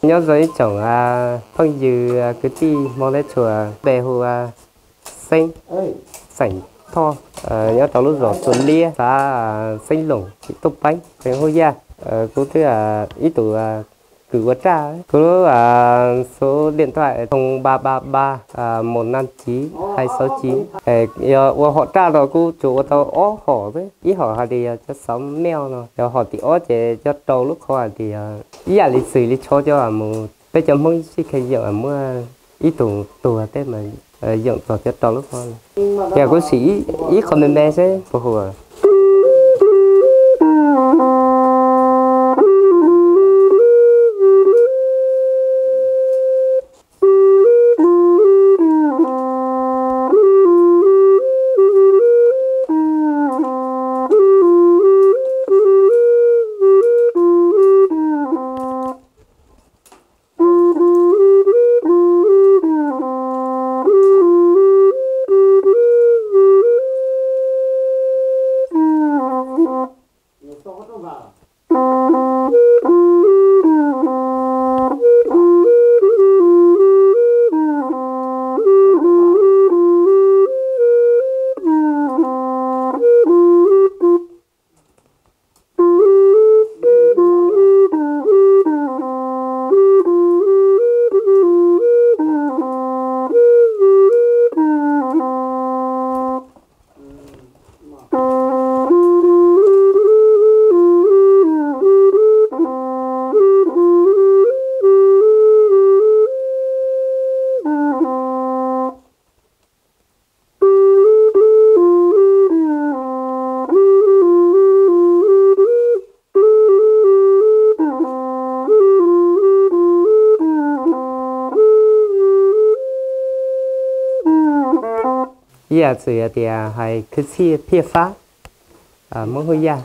Nyob zoo ib tsoom phooj ywg kwv tij Hmoob teb chaws, npe hu Xeeb, xeem Thoj, nyob rau lub zos Txuas Liab, xav Xeeb Loos, xeem Tooj Peeb, xeem Hauj Yaj. Kuv twb ib tug kws ua raj, kuv lub số điện thoại không ba ba ba một năm chín hai sáu chín. Yog ua hom raj no kuv tsuas ua tau ob hom xwb, ib hom hais tias yog cov xauv mej no, yog hom tim ob ces cov rau lub qhov hais tias ib yam li xws li tsho cov mus peb cov Hmoob sib kheev yoom muaj ib tug tuag tej mas yoom txog cov rau lub qhov. Yog kuv sim ib qho me me seb puas hu. Ib yam txwm hais tias hais khwv txhiaj phiaj fab, Hmoob Hauj Yaj.